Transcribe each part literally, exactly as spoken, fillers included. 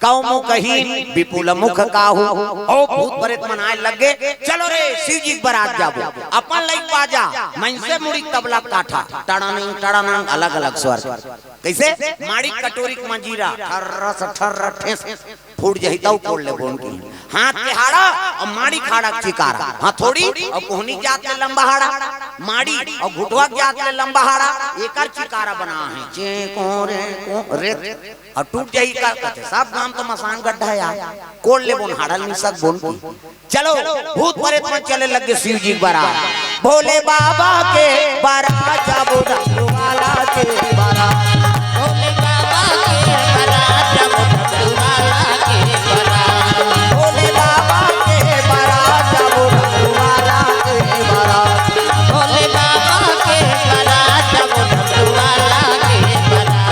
अउ मो कहिन विपुल मुख काहू। ओ भूत प्रेत मन आए लग गे, चलो रे शिव जी के बरात जाबो। अपन लइक बाजा, मइनसे मुड़ी तबला काठा, टड़ानंग टड़ानंग, अलग अलग स्वर। कइसे? माड़ी कटोरी के मंजीरा, ठर्रस ठर्र ठेस, फूट जही तउ कोड़ ले बोन की। हाथ के हाड़ा अउ माड़ी खाड़ा के चिकारा, हथौड़ी अउ कोहनी जात ले लंबा हाड़ा, माड़ी अउ घुटवा के जात ले लंबा हाड़ा, एकर चिकारा बना हे। चे को रे को रे। अउ टूट जाही का कथे, सब गांव तो मसान गड्ढा हे यार, कोड़ ले बोन हाड़ल नहीं सक बोन की। चलो, भूत प्रेत मन चले लग गे शिव जी के बरात। भोले बाबा के बरात जाबो डमरू वाला के बरात। भोले बाबा के बरात जाबो डमरू वाला के बरात। भोले बाबा के बरात जाबो डमरू वाला के बरात। भोले बाबा के बरात जाबो डमरू वाला के बरात।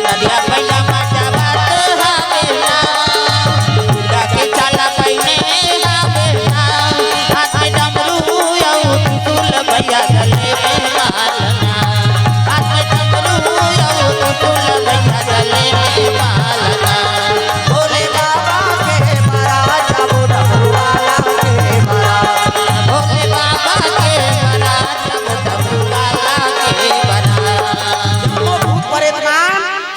नदिया भैया मचावत हवे ना, दुर्गा के चाला पहिने हवे ना, हाथ में डमरू अउ त्रिशूल भैया गले में माला ना, हाथ में डमरू अउ त्रिशूल भैया गले में माला ना। भोले बाबा के बरात जाबो डमरू वाला के बरात। भोले बाबा के बरात जाबो डमरू वाला के बरात। ओ भूत प्रेत मन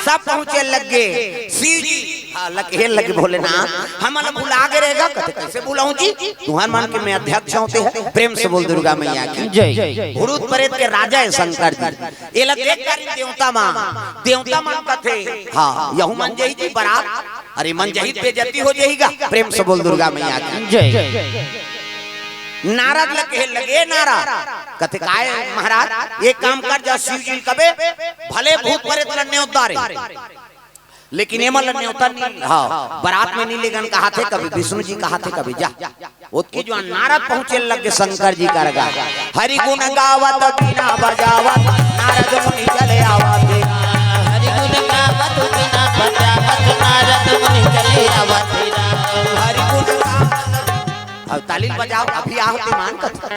सब पहुंचे लग गे। शिव जी, हाँ, लग, हे लगे भोलेनाथ, हमन ला भुला गे रहेगा। कथे, कइसे भुलाहूं जी? तुंहर मन के मैं अध्यक्ष हों ते ह। प्रेम से बोल दुर्गा मैया की जय। भूत प्रेत के राजा हे शंकर जी। एला देख कर देवता मन, देवता मन कथे, हाँ, यहू मन जही जी बरात, अरे मन जही बेइज्जती हो जही गा। प्रेम से बोल दुर्गा मैया की जय। नारद ला कहे लगे, नारद कथे, काय महाराज, एक काम कर, जा शिव जी ल कबे, भले भूत प्रेत ला नेवता रे, लेकिन एमन ला नेवता नहीं, हाँ, बरात में नहीं लेगन कहाथे, कभी विष्णु जी कहाथे, कभी जा। ओतकी जुवार नारद पहुंचे लग गे शंकर जी कर गा। हरि गुण गावत बीना बजावत नारद मुनि चले आवत। हरि गुण गावत बीना बजावत नारद मुनि चले आवत। हरि गुण गावत अब ताली बजाओ, अभी आहो ते मान कथे।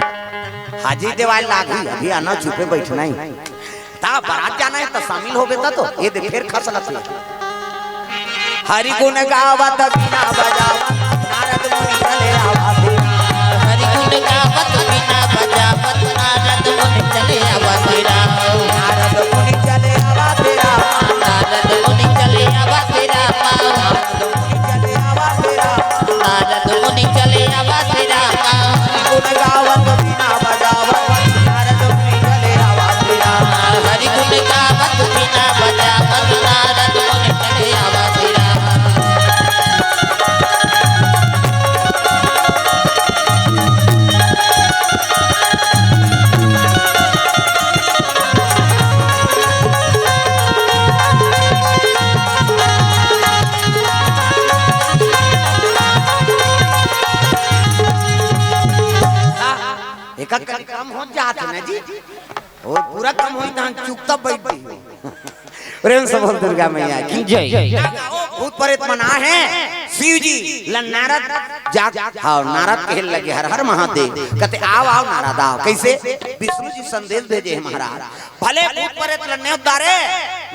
हाजिरी देवाय लागही, अभी आना, चुपे बैठना ही। ता बरात जाना हे, त शामिल होबे त तो, ये दे फेर खसलत हे। हरि गुण गावत बीना बजावत, नारद मुनि चले आवत। हरि गुण गावत बीना बजावत, नारद मुनि चले आवत। नारद मुनि चले आवत। नारद मुनि चले आवत। नारद मुनि चले आवत रामा। गुण गावत बीना बजावत नारद मुनि चले आवत रामा। हरि गुण गावत बीना बजावत नारद मुनि चले आवत रामा। एकर कम हो जात हे ना जी, अउ पूरा कम होई तहन चुपचाप बैठ जाई। प्रेम से बोल दुर्गा मैया की जय। भूत प्रेत मन आहे, शिव जी ला नारद जाग, हाँ, नारद कहे लगे, "हर हर महादेव।" कथे, "आव, आव नारद, आव।" कइसे? विष्णु जी संदेश भेजे हे महाराज, भले भूत प्रेत ला नेवत डारे,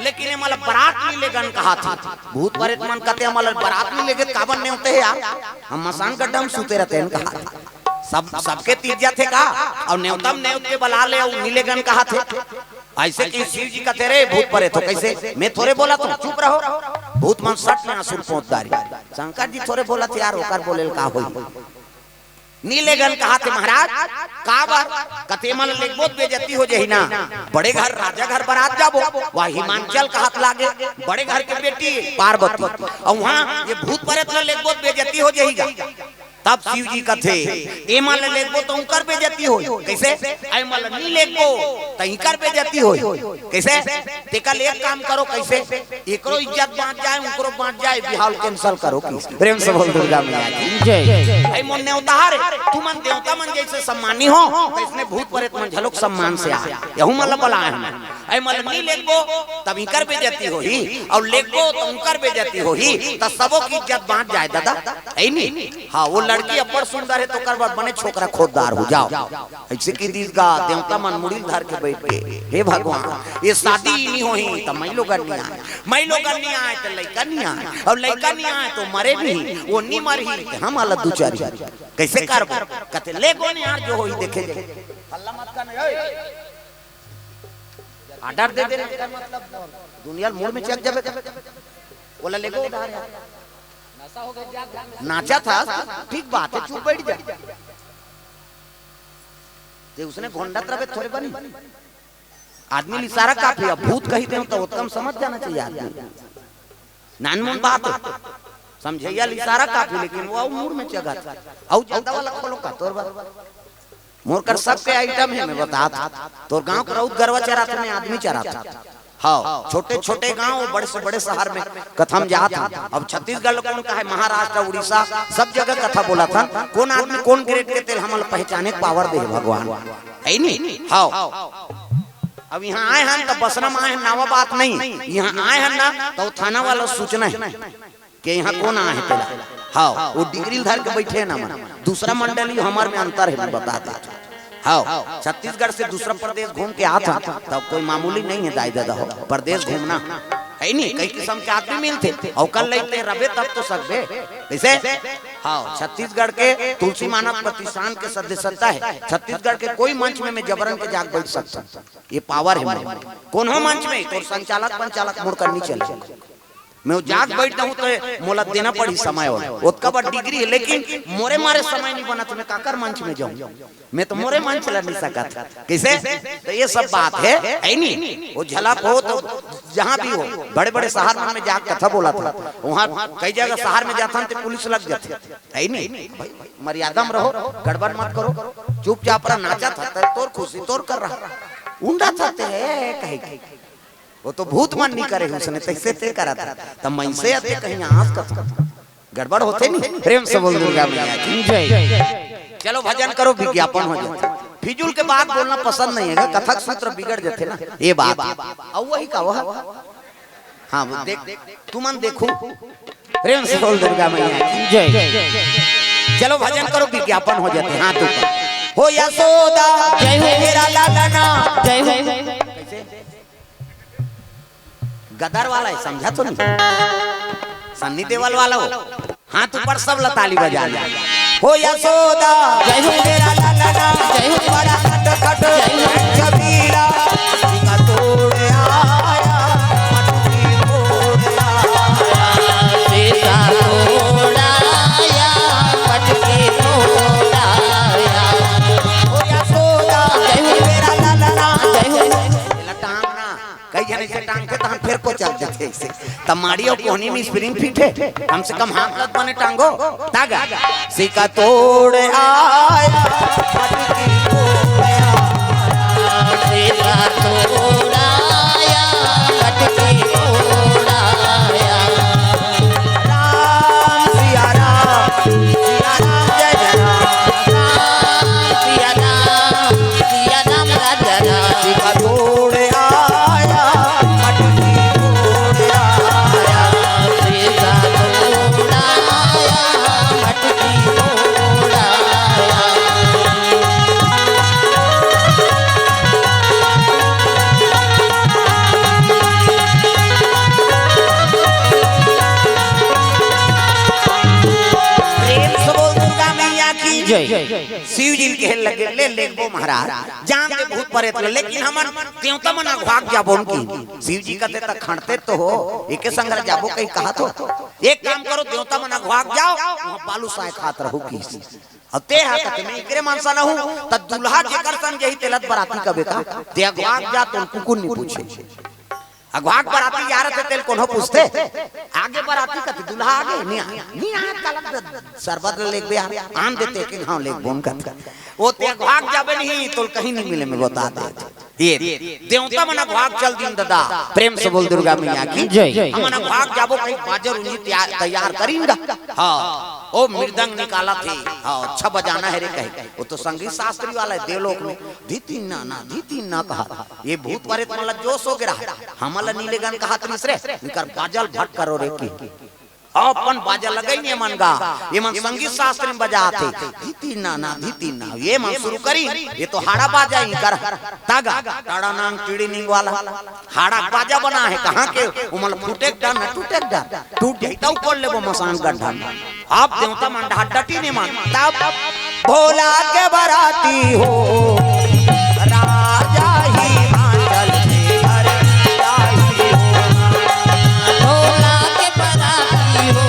लेकिन एमन ला बरात नइ लेगन कहाथे। भूत प्रेत मन कथे, "हमन ला बरात नइ लेगे, काबर नेवते हे यार? हम मसान गड्ढा म सुते रहितेन," कहाथे। सब, सबके तीर जाथे का? अउ नेवता म नेवत के बला ले, अउ नइ लेगन कहाथे। अइसे कि शिव जी कथे, "रे भूत प्रेत हो, कइसे? मैं थोरे बोलत हंव, चुप रहो।" भूत मन सट ले आंसू ल पोंछ डारे। शंकर जी थोरे बोलत हे यार, ओकर बोले ल का होही? नइ लेगन कहाथे महाराज, काबर? कथे एमन ल लेगबो त बेइज्जती हो जाही ना। बड़े घर, राजा घर बरात जाबो, वह हिमांचल कहात लागे, बड़े घर के बेटी पार्वती। अउ उहां ये भूत प्रेत ल लेगबो त बेइज्जती हो जाही गा। तब शिव जी कथे, "एमन ल लेगबो त उंकर बेइज्जती होही।" कइसे? "एमन ल नइ लेगबो त इंकर बेइज्जती होही।" कइसे? "तेकर ले एक काम करो।" कइसे? "एकरो इज्जत बांच जाय, उंकरो बांच जाय, बिहाव ल cancel करो।" कइसे? प्रेम से बोल दुर्गा मैया की जय। "ए मोर नेवतहा रे, तुमन देवता मन जइसे सम्मानी हो, त अइसने भूत प्रेत मन घलोक सम्मान से आय। एहू मन ल बलाय हंव। एमन ल नइ लेगबो, तब इंकर बेइज्जती होही, अउ लेगबो, त उंकर बेइज्जती होही, त सबो के इज्जत बांच जाय दादा।" हे नी? हाँ, ओ लड़, लड़की अब्बड़ सुंदर हे, तो ओकर बर बने छोकरा खोजदार हो जाव। अइसे कहि दिस गा, देवता मन मुड़ी ल धर के बइठ गे, "हे भगवान, ये शादी नइ होही, त मइलोगन नइ आय, मइलोगन नइ आय, त लइका नइ आय, अउ लइका नइ आय, त मरे नइ, ओ नइ मरही, त हमन ला दुचारी कइसे करबो?" कथे, "ले गोन यार, जो होही देखे जाही।" हल्ला मत कर, ए। ऑर्डर दे दे, मतलब दुनिया ल मुड़ में चक जाबे। ओला लेगो उधार यार। नाचा था, ठीक बात हे, चुप बइठ जा। ते उसने घोंडत रहे थोरे बनी। आदमी ल इशारा काफी हे, भूत कहि देव त ओतका म समझ जाना चाहिए आदमी। नानमुन बात हे, समझइया ल इशारा काफी, लेकिन वो अउ मुड़ में चघत। अउ जादा वाला खोलो का तोर बर। मोर कर सबके आइटम हे, मैं बतात। तोर गांव के राउत गरवा चरात हे, मैं आदमी चरात हंव। हव, छोटे-छोटे गांव, बड़े से बड़े शहर में कथा म जात हंव। अब छत्तीसगढ़ ल कोन कहय, महाराष्ट्र, उड़ीसा, सब जगह कथा बोलत हन। कोन आदमी, कोन ग्रेड के, तेला हमन ल पहचाने के पावर दे हे भगवान, हे नी? हव। अब इहां आय हन त बसना म आय हन, नवा बात नहीं। इहां आय हन ना, त ओ थाना वाला सूचना हे। के इहां कोन आय हे तेला? हव, ओ डिग्री ल धर के बइठे हे ना मन। दूसरा मंडली हमर में अंतर हे, मैं बता देत हंव। हव, छत्तीसगढ़ से दूसरा प्रदेश घूम के आत हन, त कोई मामूली नइ हे दाई ददा हो, प्रदेश घूमना। हे नी, कई किसम के आदमी मिलथे, अउ ओकर लइक ते रबे तब तो सकबे। कइसे? हव, छत्तीसगढ़ के तुलसी मानव प्रतिष्ठान के सदस्यता हे। छत्तीसगढ़ के कोई मंच में मैं जबरन के जाके बइठ सकत हंव, ये पावर हे मोर। कोनो मंच में तोर संचालक पंचालक मुड़ कर नइ चले। मैं जाके बइठ जाहूं त मोला देना पड़ही समय, ओतका बड़ डिग्री हे, लेकिन मोरे मारे समय नइ बनत, मैं काकर मंच में जाहूं? मैं तो मोरे मंच ल नइ सकत। कइसे? त ये सब बात हे, हे नी? ओ झलक हो त जहां भी हो, बड़े-बड़े शहर मन में जाके कथा बोलत हंव, उहां कई जगह शहर में जाथन त पुलिस लग जाथे, हे नी? भाई, मर्यादा म रहो, गड़बड़ मत करो, चुपचाप रह, नाचत हस त तोर खुशी तोर कर रहा, उंडत हस ते हे कहे के। ओ तो भूत मन नइ करे, उसने तइसे ते करत हे। त मइनसे अते कहीं आंस कत गड़बड़ होथे नी। प्रेम से बोल दुर्गा मैया की जय। चलो भजन करो, विज्ञापन हो जाथे। फिजूल के बात बोलना पसंद नइ हे, कथा के सूत्र बिगड़ जाथे ना, ये बात। अउ वही का वह। हां, वो देख, तुमन देखो। प्रेम से बोल दुर्गा मैया की जय। चलो भजन करो, विज्ञापन हो जाथे। हां, तू कर। हो यशोदा, जय हो। मेरा लालना, जय हो। गदर वाला हे, समझा तो नहीं? सन्नी देवल वाला हो। हाथ ऊपर, सब ला ताली बजा ले। हो यशोदा, जय हो। तेरा लालना, जय हो। बड़ा खटखट, जय हो। छबीला, का तोड़ आया, मटकी तोड़ आया। सीता तोड़ आया, मटकी तोड़ आया। हो यशोदा, जय हो। तेरा लालना, जय हो। ये ला टांगना। कई झन अइसे टांगथे, तहन फेर कोचल देथे अइसे। त माड़ी अउ कोहनी में स्प्रिंग फिट हे, कम से कम हाथ लत बने टांगो। तागा। सीका तोड़ आया, मटकी तोड़ आया। सीका तोड़ आया, मटकी तोड़ आया। राम सिया राम, सिया राम जय जय राम। राम सिया राम, सिया राम राजा राम। सीका तोड़ आया, मटकी तोड़ आया। सीका तोड़ आया, मटकी तोड़ आया। प्रेम से बोल दुर्गा मैया की जय। शिव जी ल कहे लगे, "ले लेगबो महाराज, जान दे भूत परेत ल, लेकिन हमन देवता मन अघवाक जाबो न की।" शिव जी कथे, "त खंडते तो हो, एके संग ल जाबो कहीं कहत हो। एक काम करो, देवता मन अघवाक जाव, उहां बालूसाय खात रहू की।" अब ते हा कथे, "मैं एकरे मनसा न हूं, त दूल्हा जेकर संग जही तेला त बराती कबे का, ते अघवाक जा, तो कुकुर नइ पूछे।" अघवाक बराती जा रथे, तेला कोनो पूछथे? आगे बराती कथे, "दूल्हा आगे?" "नइ आय।" "नइ आय, त सरबत ल लेगबे यार, आन देते के घांव लेगबोन कथे।" ओ ते अघवाक जाबे नहीं, तोला कहीं नइ मिले, मैं बता देत हंव। ये देवता मन अघवाक चल दिन ददा, प्रेम से बोल दुर्गा मैया की जय। हमन अघवाक जाबो कहीं बाजा रुंजी तैयार, तैयार करिन गा। हां, ओ मृदंग निकालत हे, हां, अच्छा बजाना हे रे कहे। ओ तो संगीत शास्त्री वाला हे, देवलोक में धी तीन ना ना, धी तीन ना कहा। ये भूत परेत मन ला जोश हो गे रहा, हमन ला नइ लेगन कहत रहिस रे, इनकर बाजा ल भट करो रे की। अपन बाजा लगाइन, ये मन गा, ये मन संगीत शास्त्र में बजात हे, धितिन ना, धितिन ना, ये मन शुरू करिन, ये तो हाड़ा बाजा ही कर, तागा, टाड़ा नांग टीड़ी निंग वाला, हाड़ा बाजा बना हे, कहाँ के, उमन फूटे के डर न टूटे के डर, टूट जाही तउ कोड़ लेबो मसान गड्ढा में। अब देवता मन डहा डटी ने मन, तब भोला के बराती हो, राजा हिमाचल के घर जाही हो। भोला के बराती हो,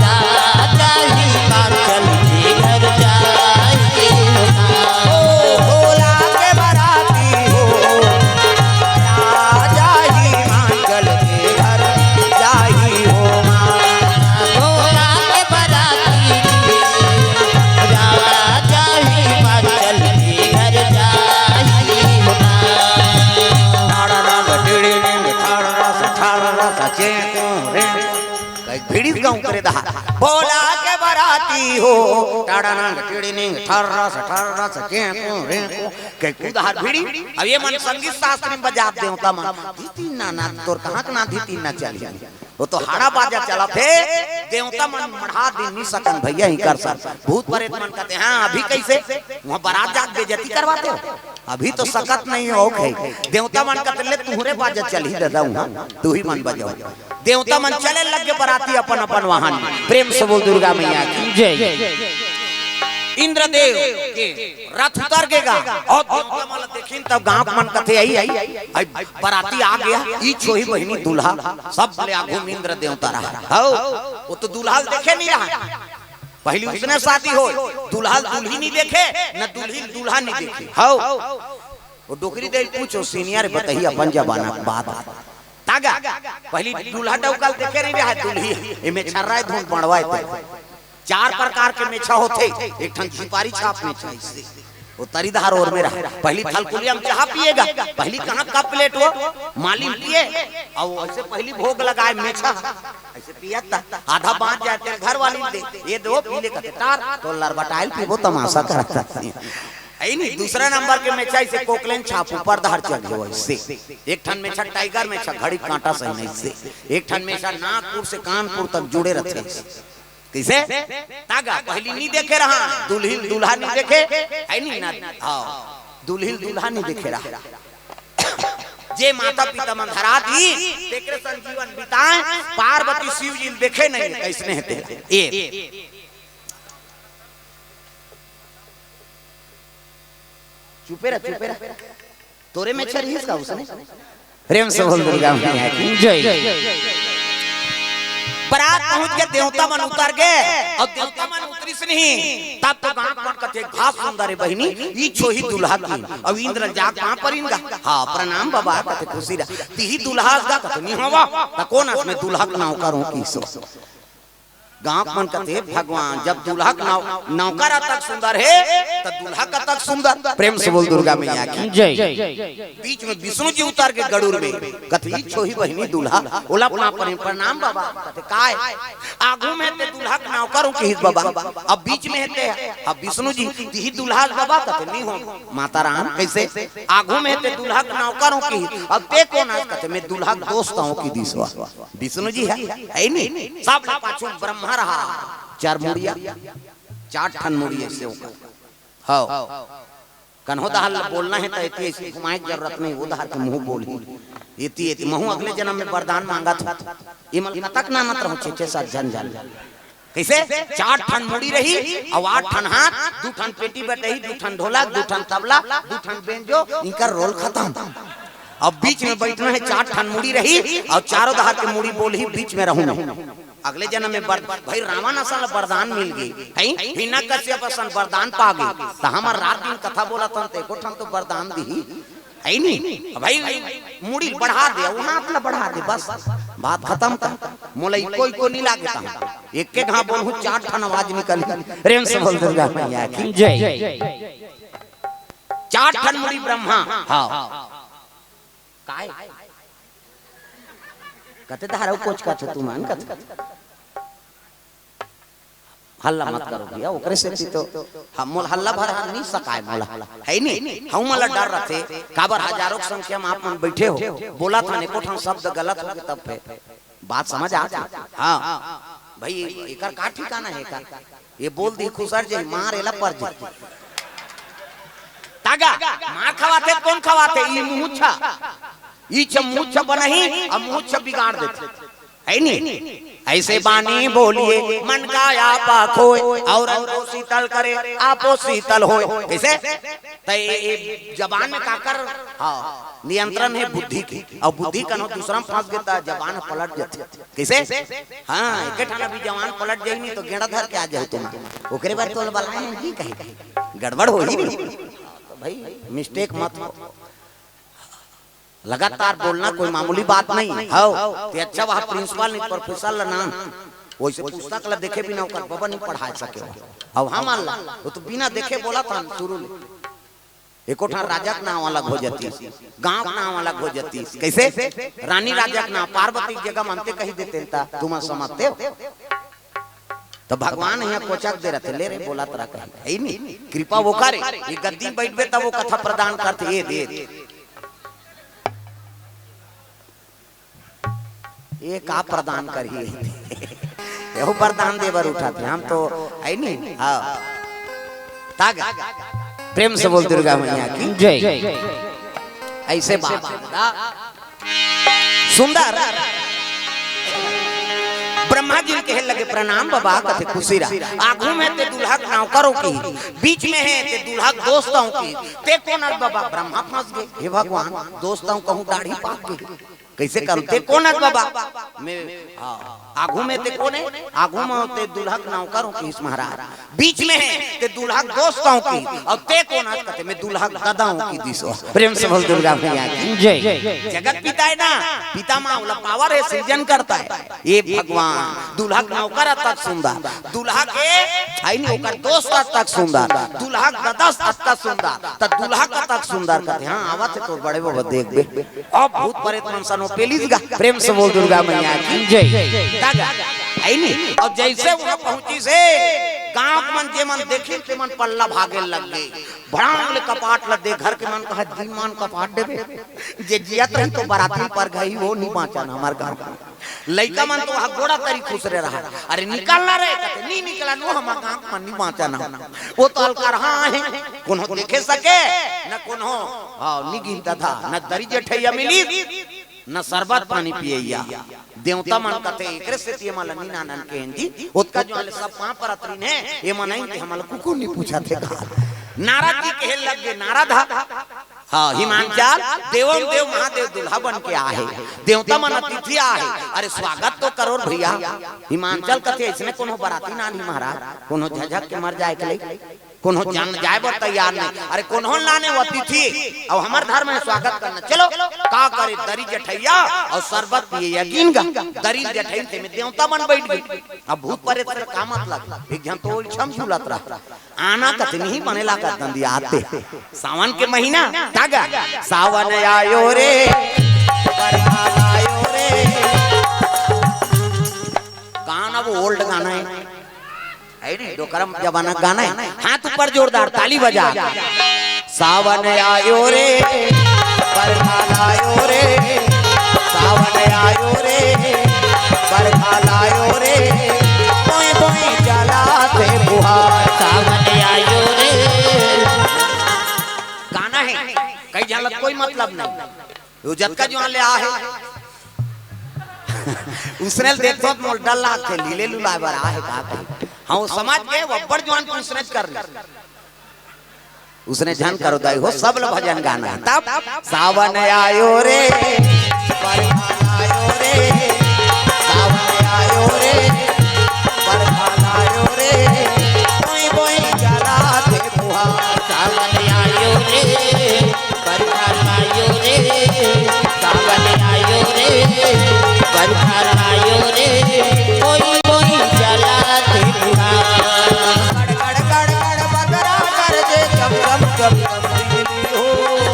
राजा हिमाचल के घर जाही हो। ओ भोला के बराती हो, राजा हिमाचल के घर जाही हो। भोला के बराती, राजा हिमाचल के घर जाही हो। ठाड़ा रस टिड़ी निंग, ठाड़ा रस, ठाड़ा रस, चें, चें, रे। कई भिड़ी गाँव करे दहा। भोला के बराती हो। टाड़ा नंग, टिड़ी निंग, ठाड़ा रस, ठाड़ा रस, चें, चें, रे। कई कुदहार भिड़ी। अब ये मन संगीत शास्त्र में बजात देवता मन। धितिन ना, ना, तोर कहाँ के ना धितिन ना चली। वो तो हाड़ा बाजा चलत हे, देवता मन मढ़ा दिन नहीं सकन भैया, ही कर सर। भूत प्रेत मन कहते हैं, "हाँ, अभी कैसे? वहाँ बारात जाके बेइज्जती करवाते हो? अभी तो सकत नहीं हो।" देवता मन कहते, "ले, तुहरे बाजा चलही दादा, वहाँ तू ही मन बजाओ।" देवता मन चले लग गे बराती अपन अपन वाहन। प्रेम से बोल दुर्गा मैया की। जय। इंद्रदेव के रथ उतर गे गा, अउ देवता मन ला देखिन तब गाँव मन कथे, "आई, आई, आई, बराती आ गे, ई छोही बहिनी दूल्हा।" सब ले आगू में इंद्र देवता रहा। हौ, वो तो दूल्हा ल देखे नहीं रहा। पहली उसने शादी हो, दूल्हा ल दुल्ही नहीं देखे, न दुल्ही ल दूल्हा नहीं देखे। हौ, वो डोकरी दे पूछो, senior बताही अपन जमाना के बात। तागा, पहली दूल्हा डौका ल देखे नहीं रहा, दुल्ही, एमे छर्रा है, धुन बड़वा है। चार प्रकार के मेछा होथे, एक ठन झिपारी छाप मेछा, इससे वो तरीधार ओर में रहा। पहली थलकुलिया में चाहा पिएगा, पहली कहाँ कप प्लेट वो मालिन पिए, अउ ऐसे पहली भोग लगाए मेछा, ऐसे पियत था, आधा बाँच जाए तेल घर वाली दे, ये दो पी ले कहते टार, तो लरबटाइल पीबो तमाशा करत था। ऐ नहीं, दूसरा नंबर के मेछा इसे कोकलेन छाप ऊपर धार चढ़ गयो इससे। एक ठन मेछा टाइगर मेछा, घड़ी कांटा सही नहीं इससे। एक ठन मेछा नागपुर से कानपुर तक जुड़े रहते हैं। कइसे? तागा, पहली नहीं देखे रहा, दुल्हिन दूल्हा नहीं देखे, है नहीं ना? हाँ, दुल्हिन दूल्हा नहीं देखे रहा। जे माता पिता मन धरा दी, तेकरे संग जीवन बिताए, पार्वती शिव जी देखे नहीं, कैसने हे तेला? ए। चुपे रह, चुपे रह। तोरे मेछा रहिस का उसने? प्रेम से बोल दुर्गा मैया की। जय। बरात पहुंच के देवता मन उतर गे, अउ देवता मन उतरिस नहीं, तब तो गांव मन कथे, "घास सुंदर हे बहिनी, ई छोही दूल्हा की।" अउ इंद्र जाग पांव परिन गा, "हाँ, प्रणाम बाबा," कथे, "खुशी रह।" "तिही दूल्हा अस गा?" कथे, "नहीं हवा।" "त कोन अस?" "मैं दूल्हा के नौकर हूँ।" किसो गांव मन कथे, "भगवान, जब दूल्हा के नौ-, नौकर अतक सुंदर हे, त दूल्हा कतक सुंदर।" प्रेम से बोल दुर्गा मैया की। जय। बीच में विष्णु जी उतर के गरुड़ में कथे, "ई छोही बहिनी दूल्हा।" ओला पांव परे, "प्रणाम बाबा।" कथे, "काय?" "आगू में ते दूल्हा के नौकर हूँ किहिस बाबा, अब बीच में हे ते।" "अब विष्णु जी, तिही दूल्हा बाबा?" कथे, "नहीं हो माता राम।" "कैसे?" "आगू में ते दूल्हा के नौकर हूँ किहिस, अब ते कोन अस?" कथे, "मैं दूल्हा के दोस्त हूँ" किहिस वा। विष्णु जी हे, हे नहीं? सब ले पाछू ब्रह्मा रहा, चार मुड़िया, चार ठन मुड़ी ऐसे होकर। हव। कन्हो दहार ल बोलना हे त एती ऐसे घुमाए के जरूरत नहीं, वो दहार के मुंह बोलही। एती, एती, महू अगले जनम में वरदान मांगत हूँ। इमन कतक नानत रहूँ, छे, छे, सात झन, झन। कइसे? चार ठन मुड़ी रही, अउ आठ ठन हाथ, दू ठन पेटी बटही, दू ठन ढोलक, दू ठन तबला, दू ठन बेंजो, इनकर रोल खतम। अब बीच में बइठना हे, चार ठन मुड़ी रही, अउ चारों दहार के मुड़ी बोलही, बीच में रहूं। अगले जनम में बर-, भाई रावण असन ल बरदान मिल गे, हैं? हिरण्यकश्यप असन बरदान पा गे, त हमर रात दिन कथा बोलत हन, त एको ठन तो बरदान दिही। है नी? भाई, मुड़ी बढ़ा दे, वो हाथ ला बढ़ा दे, बस, बात खतम कर। मोला इको, इको नहीं लागे ता। एक के घा बोलहूँ, चार ठन आवाज निकल। प्रेम से बोल दुर्गा मैया की। जय। चार ठन मुड़ी ब्रह्मा। हाँ। काय? कते धारा कोच का तू मान कते? हल्ला मत करो भैया, ओकरे सेती तो हम मोला हल्ला भर हाथ नहीं सकाय मोला, है नहीं? हम मोला डर रथे, काबर हजारों की संख्या में आप मन बैठे हो, बोला था एको ठन शब्द गलत हो गए तब पे बात समझ आत हे। हाँ भाई, एकर का ठिकाना है का? ये बोल दी खुसर जे मार एला पर जे। तागा मार खवाथे, कौन खवाथे? ई मुहुच्छा, ई छ मुहुच्छा बनही, अब मुहुच्छा बिगाड़ देथे, है नी? ऐसे बानी बोलिए मन का आपा खोए, और को शीतल करे आपो शीतल होए। कैसे? त ये, ये जबान में काकर, हाँ, नियंत्रण है बुद्धि के, और बुद्धि कनो दूसरा में फंस गए त जबान पलट जाती। कैसे? हाँ, एक ठन भी जबान पलट जाई नहीं तो गेड़ा धर के आ जाओ तुम, ओकरे बार तो बलाए हैं जी, कहीं गड़बड़ हो ही नहीं। तो भाई, मिस्टेक मत हो। लगातार बोलना कोई मामूली बात नहीं है। ते अच्छा वहाँ प्रिंसिपल नहीं, प्रोफेसर ला नान, वैसे पुस्तक ला देखे बिना ओकर बबा नहीं पढ़ा सके हो। अब हम ला, वो तो बिना देखे बोला था शुरू ले। एको ठन राजा के नाम अलग हो जाती, गांव के नाम अलग हो जाती। कैसे? रानी राजा के नाम, पार्वती के जगह मानते कही देते ता, तुम समझते हो? तो भगवान यहाँ कोचक दे रहे थे, ले रे, बोला तरा कहीं, है ही नहीं। कृपा वो करे, ये गद्दी बैठबे तब वो कथा प्रदान करते, ये दे। ये का प्रदान करी? यहू प्रदान देवर उठा थे, हम तो है नहीं। हाँ, तागा प्रेम से बोल दुर्गा मैया की जय। ऐसे बात है। सुंदर ब्रह्मा जी कहे लगे, "प्रणाम बाबा।" कथे, "खुशी रहा।" आगू में ते दुल्हा के नौकरों की, बीच में है ते दुल्हा के दोस्तों की, ते कौन अस बाबा? ब्रह्मा फंस गए, "हे भगवान, दोस्तों कहूँ दाढ़ी पाक गई।" कैसे करूं? ते कौन अस बाबा? मैं, हाँ, आगू में ते कौन है? आगू में ते दुल्हा के नौकरों की, महाराज। बीच में है ते दुल्हा के दोस्तों की, और ते कौन अस? कथे, "मैं दुल्हा के ददाओं की दिसो।" प्रेम से बोल दुर्गा मैया की जय। जगत पिता है ना, पिता माँ वाला पावर है, सृजन करता है। ये भगवान दुल्हा के नौकर अतक सुंदर, दुल्हा के, आई नहीं, ओकर दोस्त अतक सुंदर, दुल्हा के ददस अतक सुंदर, त दुल्हा का तक सुंदर कथे। हाँ, आवत है तो बड़े बाबा देख बे। अब भूत प्रेत मन सनो पेलिस गा। प्रेम से बोल दुर्गा मैया की जय। तागा, है नी? और जैसे वहां पहुंची से गांव के मन जे मन देखी ते मन पल्ला भागे लग गए। भड़ांग ले कपाट ल दे, घर के मन कहा, "दिन मान कपाट देबे।" जे जियत रही तो बराती पर गई, वो नहीं बांचा ना हमार गांव का। लइका मन तो वहाँ गोड़ा तरी खुसरे रहा, "अरे निकल ना रे," कथे, "नहीं निकला नो, हम गांव मन नहीं बांचा ना।" वो तो अलका रहा है, कोनो देखे सके न कोनो, हाँ, निगिन तथा न दरी जेठैया मिली, न शरबत पानी पियैया। देवता मन कथे, "एकरे सेती मला नी नानन के हैं जी।" ओतका जो आले सब पांव परत रहिन हे, ये मन आइन ते हमला कुकुर नी पूछा थे का। नारद जी कहे लग गे, नारद हा, हाँ, हिमांचल, देवम देव महादेव दुल्हा बन के आहे, देवता मन अतिथि आहे, अरे स्वागत तो करो भैया। हिमांचल कथे, "इसने कोनो बराती ना नहीं महाराज, कोनो झझक के मर जाए के लई।" कोनो जान जाए बर तैयार नहीं। अरे कोनो लाने वो अतिथि, अब हमर धर्म है स्वागत करना। चलो, का करे दरी जेठैया और शरबत पिए यकीन का दरी जेठैन ते में देवता मन बैठ गई। अब भूत प्रेत से का मतलब, एक जन तो इच्छम झूलत रहा। आना कतनी ही बने ला कर दंदी आते। सावन के महीना तागा, सावन आयो रे, बरसात आयो रे। गाना वो ओल्ड गाना है। है नी, डोकरा जमाना गाना है। हाथ ऊपर जोरदार ताली बजा। सावन आयो रे, बरखा लायो रे, सावन आयो रे, बरखा लायो रे, बोई बोई चला थे फुहार। सावन आयो रे। गाना है, कई जानत कोई मतलब नहीं। वो जतका जुआन ले आ हे। उसने देखो तो मोल डर लागथे, लीले लुलाए बर आ हे का कही। हाँ, वो समझ गए, वो अब्बड़ जुआन के उसने कर ले। उसने झन करो दाई हो, सब ल भजन गाना है। तब सावन आयो रे, बरखा आयो रे, सावन आयो रे, बरखा आयो रे, बोई बोई चला थे फुहार। सावन आयो रे, बरखा आयो रे, सावन आयो रे, बरखा आयो रे, कोई कोई चला थे फुहार। गड़ गड़ गड़ गड़ बदरा गरजे, चम चम चम चम बिजली हो।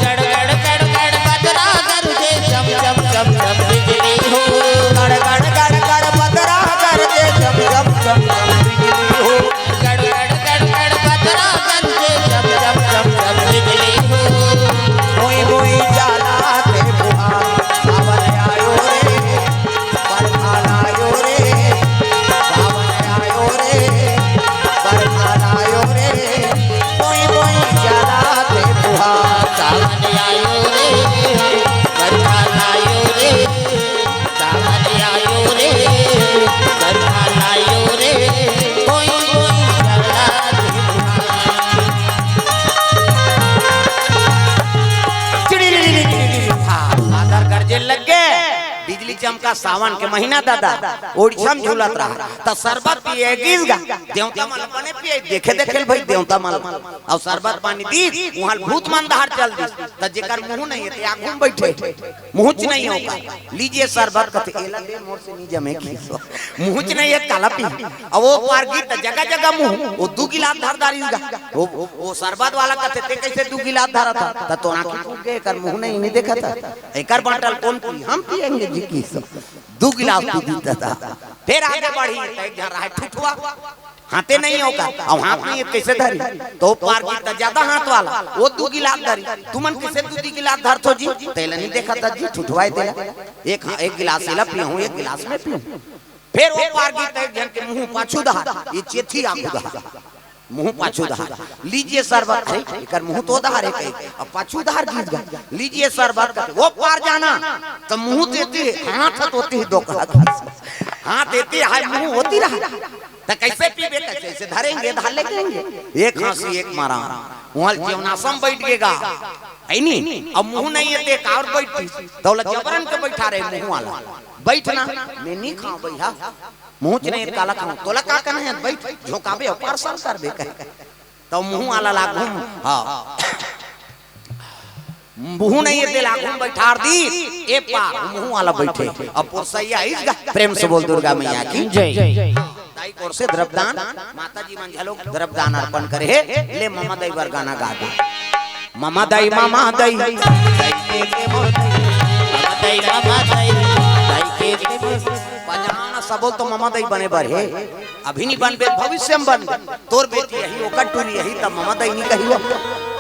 गड़ गड़ गड़ गड़ बदरा गरजे, चम चम चम चम बिजली। सावन के महीना दादा, ओड़छम झूलत रहा, त सरबत पिए गिस गा। देवता मन ल बने पिए, देखे देखे ल भाई देवता मन ल। अउ सरबत पानी दीस, उहाँ ल भूत मन डहर चल दीस। त जेकर मुँह नहीं हे, ते आगू म बइठे, मुँहच नहीं हे ओकर। लीजिए सरबत कथे, एला दे मोर से नी जमे खीसो। मुँहच नहीं हे, काला पी। अउ ओ पार गिस त जगह जगह मुँह, ओ दू गिलास धर डारिस गा। ओ, ओ, ओ सरबत वाला कथे, ते कइसे दू गिलास धरत हस? त तोर आँखी फूट गे, एकर मुँह नहीं, नी देखत हस। एकर बाँटल कोन पी? हम पिएंगे जी खीसो। दू गिलास पी दीस दादा। फेर आगे बढ़िस, त एक झन रहे ठुठवा, हाथे नहीं हे ओकर, अउ हाथ नहीं हे, कइसे धरिस? त ओ पार गिस त जादा हाथ वाला, ओ दू गिलास धरिस। तुमन कइसे दू दू गिलास धरथो जी? तेला नी देखत हस जी, ठुठवा हे तेला। एक, एक गिलास एला पीहूँ, एक गिलास मैं पीहूँ। फेर ओ पार गिस त एक झन के मुँह पाछू डहर, ए चेथी आगू डहर। मुँह पाछू डहर, लीजिए सरबत। अरे, एकर मुँह तो डहर हे कहे, अब पाछू डहर गिस गा। लीजिए सरबत कथे, ओ पार जाना, त मुँह त एती हे, हाथ तो ओती हे, डोकरा खीसो। हाथ एती हे, मुँह ओती रहा। त कइसे पीबे, कइसे, कइसे धरेंगे, धर ले जाएंगे। एक खाँसी, एक मरान। उहाँ ल जेवनासम बइठ गे गा। हे नी? अब मुँह नहीं हे ते काबर बइठतिस? त ओला जबरन के बइठारे मुँह वाला। बइठ ना, मैं नी खाँव भइया। मुँहच नहीं हे त काला खाँव? तोला का करना हे? बइठ, झोंकाबे अउ पार सर करबे कहे। त मुँह वाला ल आगू म, हाँ। मुँह नहीं हे तेला आगू म बइठार दीस, ए पार मुँह वाला बइठे। अब पुरसइया आइस गा, प्रेम से बोल दुर्गा मैया की जय। दाई कोर से द्रव्यदान, माता जी मन घलो द्रव्यदान अर्पण करे हे, ले ममा दाई बर गाना गा दे। ममा दाई, ममा दाई, दाई के दे मोर दाई, ममा दाई, ममा दाई, दाई के दे मोर दाई। बजाना सबो तो ममा दाई बने बर हे, अभी नी बनबे, भविष्य म बनबे। तोर बेटी आही, ओकर टूरी आही, त ममा दाई नी कही हो।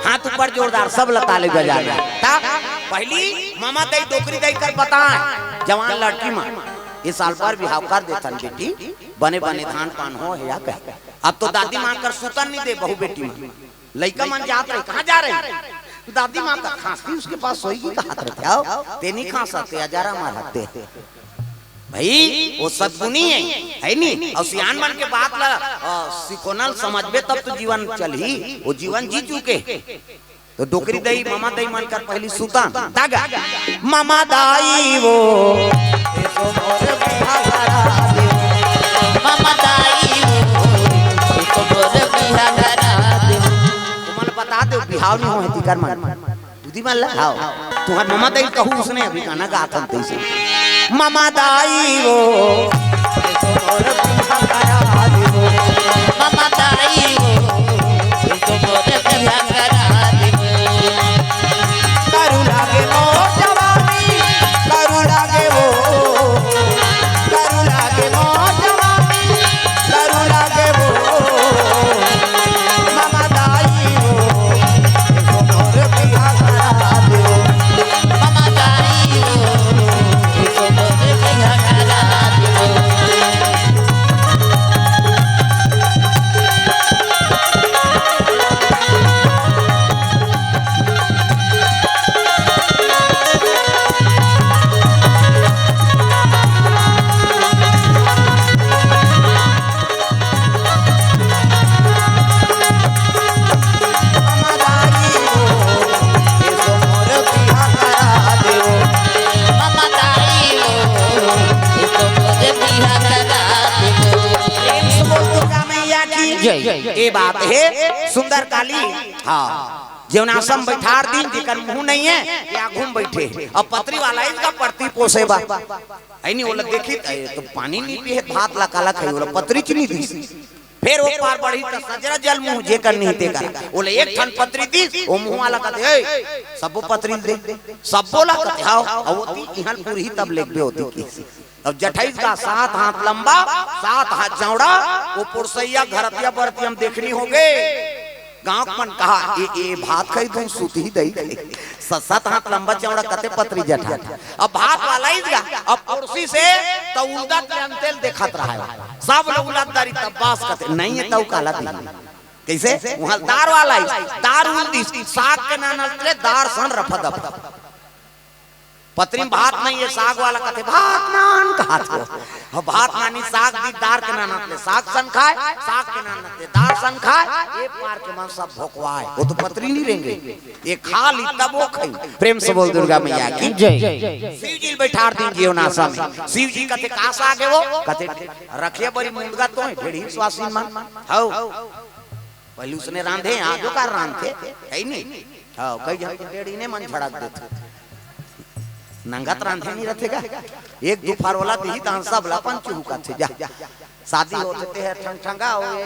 हाथ ऊपर जोरदार, सब ल ताली बजाना। त पहिली ममा दाई, डोकरी दाई कर बताए, जवान लड़की मन, ए साल बर बिहाव कर देथन बेटी, बने बने धान पान हो हे या कहे। अब तो दादी माँ कर सुतन नी दे बहू बेटी मन। लइका मन जात रहे, कहाँ जा रहे? दादी माँ का खाँसी, उसके पास सोएगी कहत रथे। आओ, ते नी खाँसस, ते अजारा मारत हे। भाई, ओ सद्गुनी हे, हे नी? अउ सियान मन के बात ल, अ, सिखोना ल समझबे तब तो जीवन चलही। ओ जीवन जी चुके। त डोकरी दाई, ममा दाई मन कर पहिली सुतन। त गा, ममा दाई वो, ममा दाई वो, तुमन बता दे, बिहाव नी होहे तिकर मन। बुद्धि मन ल, हाव। तुँहर ममा दाई कहूँ उसने अभी गाना गाथन तइसे। ममा दाई वो, ममा दाई वो, करू लागे मोर जवानी, करू लागे वो, करू लागे मोर जवानी, करू लागे वो, ममा दाई वो, प्रेम से बोल दुर्गा मैया की जय। ए बात हे सुंदर काली। हाँ, जेवनासम बइठार दीन, जेकर मुँह नहीं हे, ए आगू म बइठे। अब पतरी वाला इसका परती पोसे बर। हे नी, ओला देखिस, ए, त पानी नी पीहे, भात ला काला खाही, ओला पतरीच नी दीस। फेर ओ पार बढ़िस त सजरा जल मुँह जेकर नहीं तेकर। ओला एक ठन पतरी दीस, ओ मुँह वाला कथे, "ए, सब्बो पतरी ल दे।" सब्बो ला कथे, "हाव।" अउ ओती इहाँ ल पुरही तब लेगबे ओती कहिस। तब जठइस गा सात हाथ लंबा, सात हाथ चौड़ा, ओ पुरसइया घरतिया बरतिया म देखनी होगे। गाँव के मन कहा, "ए, ए भात खाही धुन सुतही दई खाही।" स-, सात हाथ लंबा चौड़ा कते पतरी जठा। अब भात वाला ही गा, अब कुर्सी से त उलदत ले अंते ल देखत रहा हे। सब लोग उलदत डारी तब बास कथे, "नहीं हे तउ काला दी।" कइसे? उहाँ दार वाला ही, दार उल दीस, साग के नानल ले दार सन रफा दफा। पतरी में भात नहीं है, साग वाला कथे, "भात नान" कहत हो। अब भात नानी साग दी, दार के नानत ले साग सन खाए, साग के नानत ले दार सन खाए, ए पार के मन सब भोकवाए। वो तो पतरी नहीं रेंगे, ये खा ली तब वो खाई। प्रेम से बोल दुर्गा मैया की जय। शिव जी बैठार दीन जेवनासा में। शिव जी कथे, "का साग है वो?" कथे, "रखिया बरी मुंदगा तो है, ढेढ़ी स्वासिन मन।" हौ। पहले उसने रांधे, आज जो का रांधे, है ही नहीं। हाँ, कई जन तो ढेढ़ी ने मन झड़क देते। नंगत रांधे नहीं रहते का? एक दो फार वाला दिही तहन सब ला पंच हुका थे जा। शादी होते ते है ठंग ठंगा, ओ ये,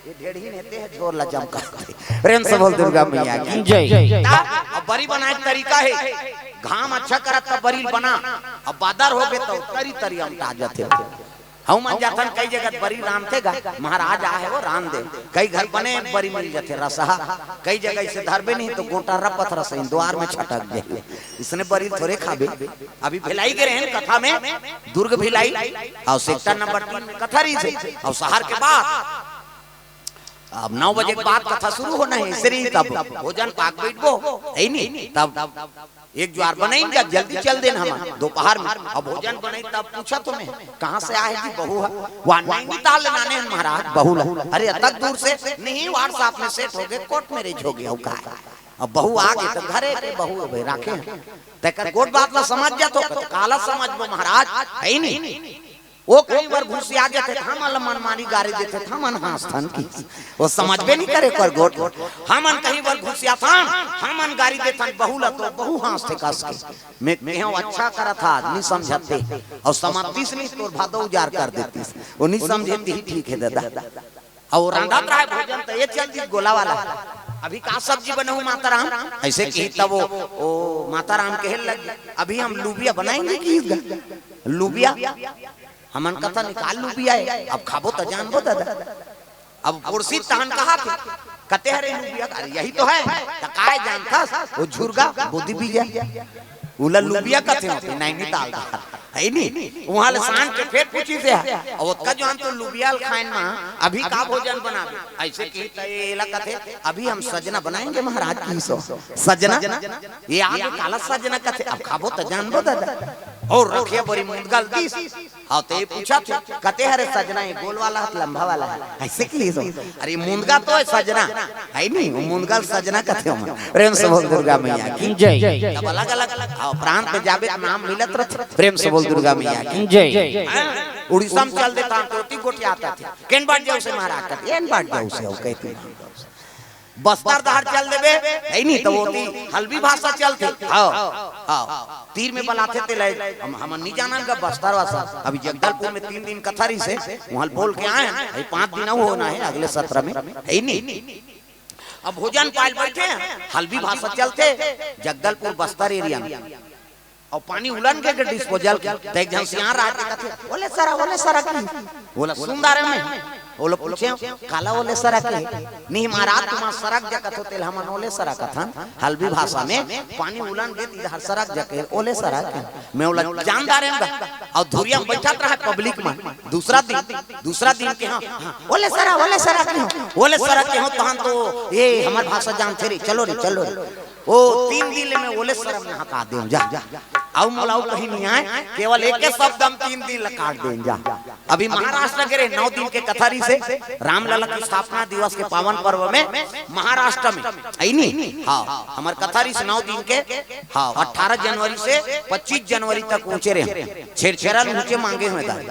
ये ढेढ़ी ने ते है झोर ला जम करते। प्रेम से बोल दुर्गा मैया की जय। अब बरी बनाए के तरीका है, घाम अच्छा करत तब बरी बना, अब बादर हो गए तो तरी तरी अमटा जाते। हऊ मन जाथन कई जगह बरी रांधथे गा, महाराज आहे वो रांध दे। कई घर बने बरी मिल जाथे रसहा, कई जगह इसे धरबे नहीं तो गोटा रपत रसही द्वार में छटक जाही। इसने बरी थोरे खाबे। अभी भिलाई के रहन कथा में, दुर्ग भिलाई, और सेक्टर नंबर तीन में कथा रही थे, और शहर के बाद अब नौ बजे के बाद कथा शुरू होना है, इसरी तब भोजन पाक बैठबो, है नहीं? तब एक जुआर बनाइन जा, जल्दी चल देन हम दोपहर में। अब भोजन बनाई तब पूछा तुम्हें, "कहाँ से आए जी?" बहू है, "वहाँ नैनीताल नाने हैं महाराज।" बहू ला, "अरे अतक दूर से?" "नहीं, WhatsApp में सेट हो गए, कोर्ट मैरिज हो गया।" का है? अब बहू आ गई तो घरे के बहू अब राखे हैं, तेकर गोट बात ला समझ जातो, तो काला समझबो महाराज, है ही नहीं। वो कहीं बर घुसिया जाथे त हमन ल मनमानी गारी देथे त हमन हाँसथन कि वो समझबे नहीं करे कर गोट। हमन कहीं बर घुसियाथन, हमन गारी देथन बहू ल तो बहू हाँसथे कस के। मैं कहेंव अच्छा करत हा, नहीं समझते। और समझतीस नहीं तोर भादो उजार कर देतीस। वो नहीं समझे ती ठीक है दादा। और रांधत रहे भोजन त ये चल दी गोला वाला। अभी का सब्जी बनाऊं माता राम? ऐसे कही तब वो, ओ माता राम कहे लगी, "अभी हम लुबिया बनाएंगे कि लुबिया?" हमन कथा निकाल लुबिया है, अब खाबो त जानबो दादा। अब कुर्सी तहन कहा थे, कते हरे लुबिया? अरे यही तो है। त काय जानथस? वो झुरगा, बोदी बीजा। उला लुबिया कथे होथे, नैनीताल का। है नी? वहाँ ले सान के फेर पूछी से है। और ओतका जो आन तो लुबिया ल खाइन मा, अभी का भोजन बनाबे? ऐसे की त एला कथे, "अभी हम सजना बनाएंगे महाराज की सो।" सजना? ये आगे काला सजना कथे, अब खाबो त जानबो दादा। और रखिया बरी मुंदगा ल दीस। हाँ, तो ये पूछा थे, "कते हरे सजना, ये गोल वाला हाथ लंबा वाला है?" ऐसे की सो। अरे मुंदगा तो है सजना, है नी? वो मुंदगा ल सजना कथे हो। प्रेम से बोल दुर्गा मैया की जय। तब अलग-अलग, हाँ, प्रांत में जाबे त नाम मिलत रहत। प्रेम से बोल दुर्गा मैया की जय। हाँ, उड़ीसा में चल देता हम, तो ओती गोठियाथे। "केन बाट जाऊ से महाराज?" कहते, "एन बाट जाऊ से," हो कहते। बस्तर डहर चल देबे, है नी, तो ओती हल्बी भाषा चलथे। हाँ, हाँ। तीर में बलाथे ते ले, हम, हमन नहीं जानन का बस्तर भाषा। अभी जगदलपुर में तीन दिन कथा रही से, वहाँ बोल के आए हैं, अभी पाँच दिन अउ होना है अगले सत्र में, है ही नहीं। अब भोजन पायल बैठे हैं, हल्बी भाषा चलथे, जगदलपुर बस्तर एरिया में। और पानी उलन के, के डिस्पोजल के, त एक झन सियान रहा के कथे, "ओले सरा, ओले सरा की।" ओला सुंदर में, ओला पूछे, "काला ओले सरा के?" "नहीं महाराज, तुमा सरक जा कथो तेल हमन ओले सरा कथन, हल्बी भाषा में पानी उलन के इधर सरक जा के ओले सरा के।" मैं ओला जानदार हूँ गा। और धुरिया में बैठत रहा पब्लिक में। दूसरा दिन, दूसरा दिन के हाँ, हाँ, "ओले सरा, ओले सरा के हो, ओले सरा के हो," तहन तो ये हमर भाषा जानथे रे, चलो रे, चलो रे। ओ, तीन दिन ले मैं ओले सरम नहा का देव जा। अउ मोला अउ कहीं नहीं आए, केवल एक शब्द हम तीन दिन ला काट देन जा। अभी महाराष्ट्र के रे नौ दिन के कथा रही से रामलला की स्थापना दिवस के पावन पर्व में महाराष्ट्र में, है नी? हाँ, हमर कथा रही से नौ दिन के, हाँ, अठारह जनवरी से पच्चीस जनवरी तक पहुंचे रहे। छेरछेरा ल ऊंचे मांगे हुए दाई।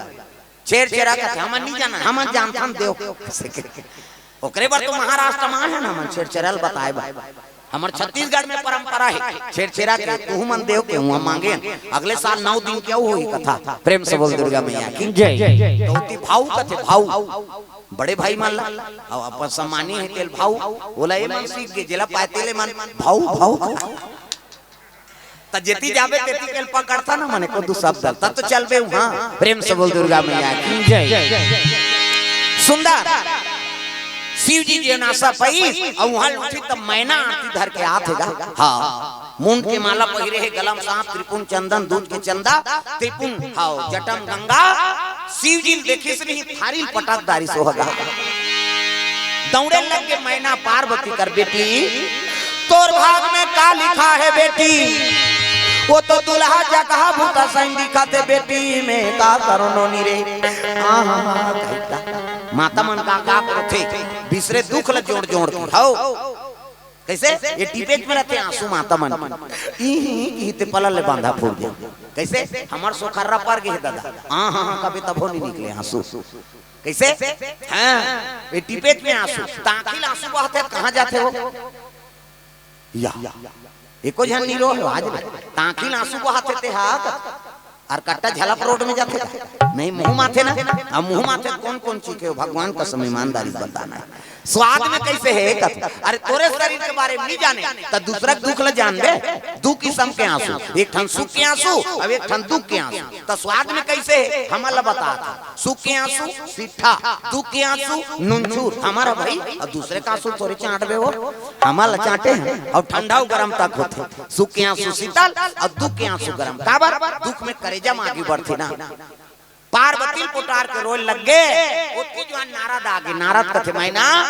छेरछेरा कथे, हमन नहीं जाना, हमन जानथन देव। ओकरे बर तो महाराष्ट्र में आए हैं ना, हमन छेरछेरा ल बताए बर। हमर छत्तीसगढ़ में परंपरा है छेरछेरा के, तुहू मन देव के हुआ मांगे। अगले साल नौ दिन के होही कथा। प्रेम से बोल दुर्गा मैया की जय। तो ओती भाऊ कथे, भाऊ, बड़े भाई मन ला, अउ अपन सम्मानी है तेल भाऊ, ओला ए मन सीख के, जेला पाए तेले मन भाऊ, भाऊ। त जेती जाबे तेती के पकड़ता ना मने को दू शब्द, तब तो चलबे वहाँ। प्रेम से बोल दुर्गा मैया की जय। सुंदर शिव जी जे नासा पई, अउ वहाँ लूटी तब मैना आरती धर के आथे गा। हाँ, मुंड के माला पहिरे हे, गला म सांप, त्रिपुंड चंदन, दूध के चंदा, त्रिपुंड, हाँ, जटा म गंगा। शिव जी ल देखिस नहीं, थारी ल पटक डारिस ओह गा। दौड़े लग गे मैना पार्वती कर बेटी, तोर भाग में का लिखा है बेटी? वो तो दूल्हा जगह भूता सैन दिखत हे, बेटी में का करो नोनी रे। हाँ, हाँ, हाँ, कहिता। माता मन का, का करथे, बिसरे दुख ल जोड़, जोड़ के। हव। कइसे? ये टिपेच में रहिथे आंसू माता मन के। इही, इही, इही ते पलल ले बांधा फूट जाय। कइसे? हमर सोखर्रा पर गे हे दादा। हाँ, हाँ, हाँ, कबे तभो नइ निकले आंसू। कइसे? हाँ, ये टिपेच में आंसू। त आंखी ले आंसू बहत हे, कहाँ जाथे वो? या, एको झन नइ रोय आज ले। त आंखी ले आंसू बहत हे ते हा, अउ कट्टा झलप रोड में जाथे। नहीं, मुंह माथे ना। अब मुंह माथे कोन कोन चीज हे, भगवान कसम ईमानदारी से बताना हे। स्वाद में कइसे हे कथे? अरे तोरे शरीर के बारे में नइ जाने, त दूसरा के दुख ल जानबे। दू किसम के आंसू, एक ठन सुख के आंसू, अउ एक ठन दुख के आंसू। त स्वाद में कइसे हे, हमन ल बता दे। सुख के आंसू सिट्ठा, दुख के आंसू नुनछूर। हमर भाई, अउ दूसरे के आंसू थोरे चांटबे वो, हमन ल चांटे हे। अउ ठंडा अउ गरम तक होथे। सुख के आंसू शीतल अउ दुख के आंसू गरम। काबर? दुख में करेजा म आगी बढ़थे ना। पार्वती ल पोटार के रोय लग गे, ओतकी जुवार नारद आ गे। नारद कथे, "मैना,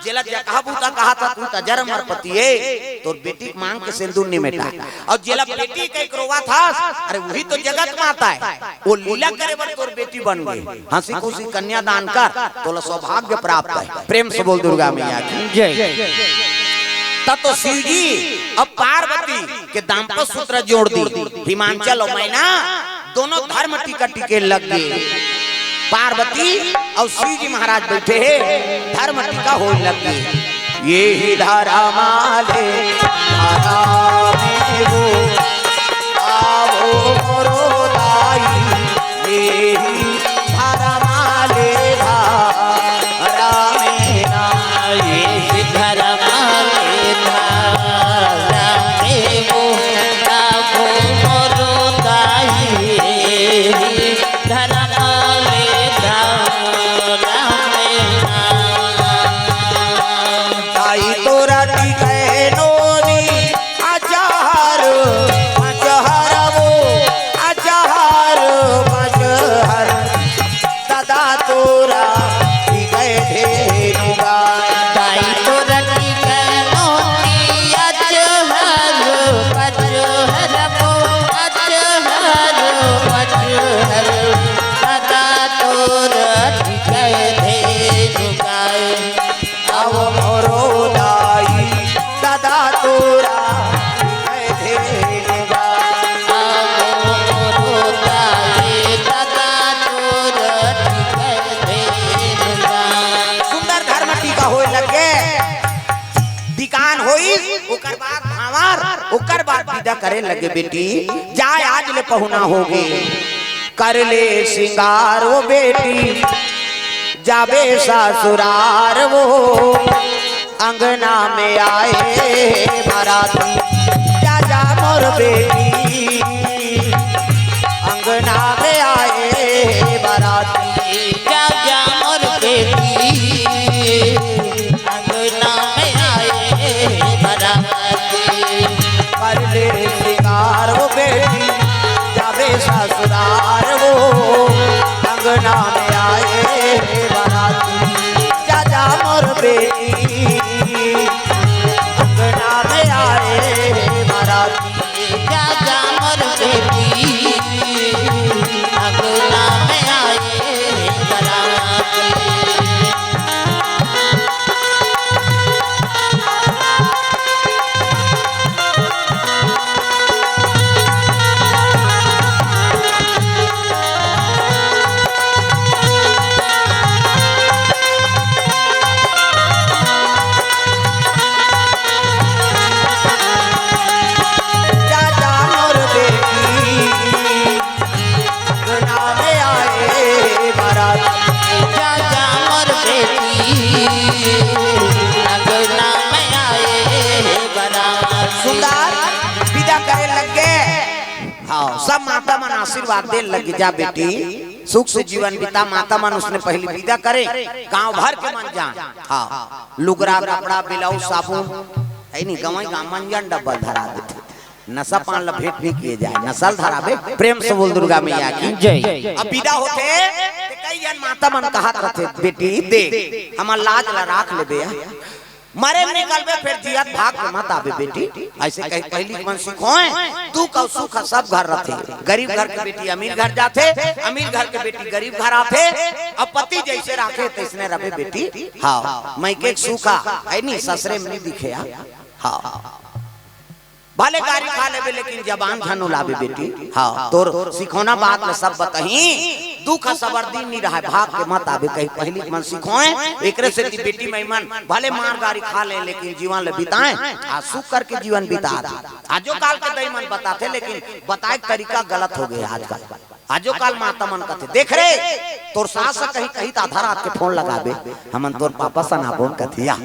जेला जकहा भूता कहत हस, तू त अजर अमर पति ए, तोर बेटी के मांग के सिंदूर नइ मेटाय। अउ जेला बेटी कहिके रोवत हस, अरे उही तो जगत माता ए, वो लीला करे बर तोर बेटी बन गे। हंसी खुशी कन्यादान कर, तोला सौभाग्य प्राप्त हे।" प्रेम से बोल दुर्गा मैया की। जय। तब तो शिव जी अउ पार्वती के दाम्पत्य सूत्र जोड़ दीस। हिमांचल अउ मैना दोनों धर्म टीका टीके लग गे। पार्वती अउ शिव जी महाराज बइठे हे, धर्म टीका होय लग गे। "एही धरम ले धरम में वो, आवो मोरो दाई, एही धरम ले धरम में ना।" एही धरम ले धरम में वो, आवो मोरो दाई, एही धरम ले धरम में ना। दाई तोरा टिके नोनी, अचहर मचहर वो, अचहर मचहर। दादा तोरा टिके धेनु गाय। दाई तोरा टिके नोनी, अचहर मचहर वो, अचहर मचहर। दादा तोरा टिके धेनु गाय। आवो मोरो दाई, दादा तोरा टिके धेनु गाय। आवो मोरो दाई, दादा तोरा टिके धेनु गाय। सुंदर धर्म टीका होय लग गे। टिकान होइस, ओकर बाद भांवर, ओकर बाद बिदा करे लगे, "बेटी, जाय, आज ले पहुना होगे।" कर ले सिंगार वो बेटी, जाबे ससुरार वो, अंगना में आए बाराती। जा जा मोर बेटी, अंगना में आए बाराती। जा जा मोर बेटी, अंगना में आए बाराती। कर ले सिंगार वो बेटी, जाबे ससुरार वो, अंगना में आए बाराती। जा जा मोर बेटी, अंगना में आए बाराती। जा जा मोर बेटी, अंगना में आए बाराती। जा जा मोर बेटी, अंगना में आए बाराती। जा जा मोर बेटी, अंगना में आए बाराती। सुंदर बिदा करे लग गे। हाँ, सब माता मन आशीर्वाद दे लग गे, "जा बेटी, सुख से जीवन बिता।" माता मन उसने पहली बिदा करे, गांव भर के मन जान। हाँ, लुगरा, कपड़ा, ब्लाउज, साबुन, है नहीं, गंवई गांव मन जान डब्बल धरा देथे। नशा पान ला भेंट नहीं किए जाए, नशा ल धराबे। प्रेम से बोल दुर्गा मैया की जय। अब बिदा होथे, ते कई जन माता मन कहत रथे, "बेटी दे, हमर लाज ला राख लेबे यार।" मरे निकलबे फेर जियत भाग के मत आबे बेटी। अइसे कही पहिली के मन सिखोय, दुख अउ सुख सब घर रथे। गरीब घर के बेटी अमीर घर जाथे, अमीर घर के बेटी गरीब घर आथे। अब पति जइसे राखे तइसने रबे बेटी। हाँ, मइके के सुख हे नी, ससुरे म नी दिखे। हाँ, भले गारी खा लेबे लेकिन जबान झन उलाबे बेटी। हाँ, तोर सिखोना बात ल सब बतही। दुख ह सबर दिन नी रहय, भाग के मत आबे कही पहिली के मन सिखोय। एकरे सेती बेटी मइमन भले मार गारी खा ले लेकिन जीवन ल बिताय। आज सुख करके जीवन बिता दे। आजो काल के दई मन बताथे लेकिन बताय के तरीका गलत हो गे आजकल। आजो काल माता मन कथे, "देख रे, तोर सास ह कही कही त आधा रात के फोन लगाबे, हमन तोर पापा सन आबोन कथिया।"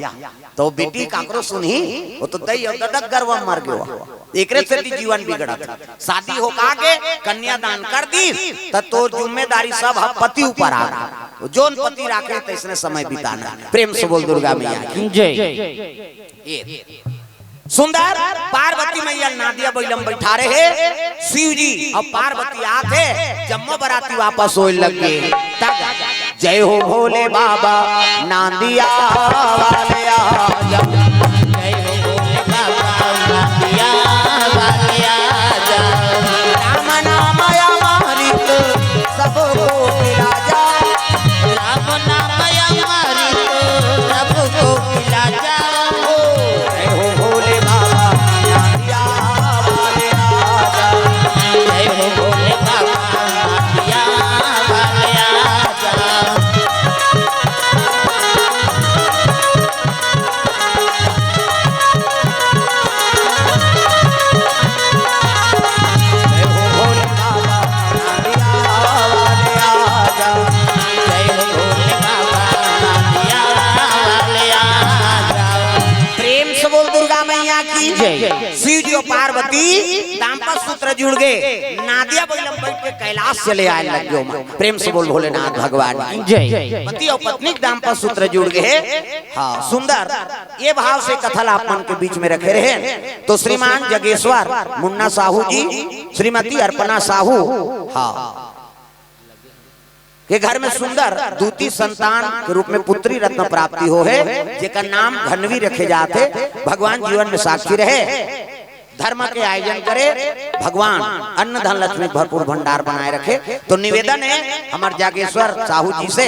तो बेटी काकरो सुनही, वो तो दई अउ ददा के गरवा म मर गे। एकरे सेती जीवन बिगड़त हे। शादी होके आगे कन्यादान कर दिस, त तोर जिम्मेदारी सब ह पति ऊपर आ गे। जोन पति राखे तइसने समय बिताना। प्रेम से बोल दुर्गा मैया की। जय। ये सुंदर पार्वती मैया नादिया बइला म बइठारे हे, शिव जी अउ पार्वती आथे, जम्मो बराती वापस होय लग गे। तब जय हो भोले बाबा, नांदिया वाले आजा। जय हो भोले बाबा, नांदिया वाले आजा। राम नाम अमृत सबको पिला जा। राम नाम अमृत सबको पिला जा। जय हो भोले बाबा, नांदिया वाले आजा। जय हो भोले बाबा, नांदिया वाले आजा। जय हो भोले बाबा, नांदिया वाले आजा। जय हो भोले बाबा, नांदिया वाले आजा। प्रेम से बोल दुर्गा मैया की जय। शिव जी अउ पार्वती दाम्पत्य सूत्र जुड़ गे, नादिया बइला म बइठ के कैलाश चले आय लग गे ओमा। प्रेम से बोल भोलेनाथ भगवान की जय। पति अउ पत्नी के दाम्पत्य सूत्र जुड़ गे। हाँ, सुंदर। ये भाव से कथा ला आप मन के बीच में रखे रहे तो श्रीमान जगेश्वर मुन्ना साहू जी, श्रीमती अर्पणा साहू, हाँ, के घर में सुंदर दूती संतान के रूप में पुत्री रत्न प्राप्ति हो हे, जेकर नाम धनवी रखे जात हे। भगवान जीवन में साक्षी रहे, धर्म के आयोजन करे, भगवान अन्न धन लक्ष्मी भरपूर भंडार बनाए रखे। तो निवेदन हे, हमर जागेश्वर साहू जी से,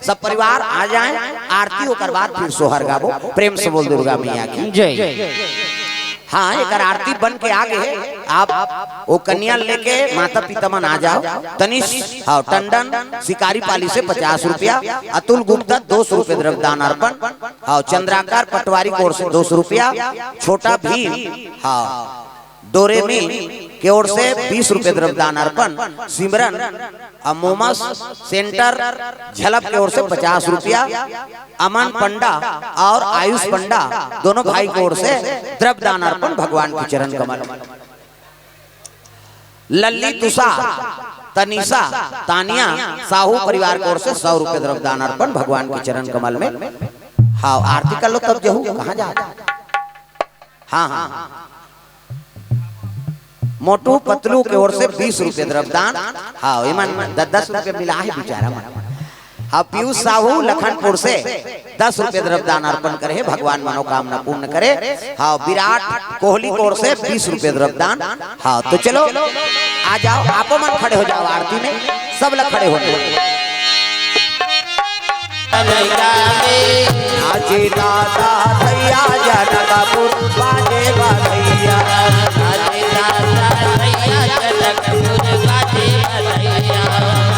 सब परिवार आ जाए, आरती ओकर बाद फिर सोहर गाबो। प्रेम से बोल दुर्गा मैया की जय। हाँ, एकर आरती बन के आ गे हे। आप वो कन्या लेके माता पिता मन आ जाओ। तनिष, हाँ, टंडन शिकारी पाली से पचास रुपया, अतुल गुप्ता दो सौ रुपये द्रव्य दान अर्पण, हाँ, चंद्राकर पटवारी की ओर से दो सौ रुपया, छोटा भीम, हाँ, डोरेमी के ओर से बीस रुपये द्रव्य दान अर्पण, सिमरन अ मोमस सेंटर झलप के ओर से पचास रुपया, अमन पंडा और आयुष पंडा दोनों भाई की ओर से द्रव्य दान अर्पण भगवान के चरण कमल। लल्ली तुषार, तनिषा, तानिया साहू परिवार की ओर से सौ रुपये द्रव्य दान अर्पण भगवान के चरण कमल में। हाँ, आरती कर लो तब जहू, कहाँ जाता? हाँ, हाँ, हाँ। मोटू पतलू के ओर से बीस रुपये द्रव्य दान। हाँ, इमन द-, दस रुपये मिला हे बेचारा मन। हाँ, पीयूष साहू लखनपुर से दस रुपये द्रव्य दान अर्पण करे हे, भगवान मनोकामना पूर्ण करे। हाँ, विराट कोहली की ओर से बीस रुपये द्रव्य दान। हाँ, तो चलो आ जाओ, आपो मन खड़े हो जाओ आरती में, सब लोग खड़े हो जाओ। नाचे दादा भैया जनकपुर बाजे बधैया। नाचे दादा भैया जनकपुर बाजे बधैया।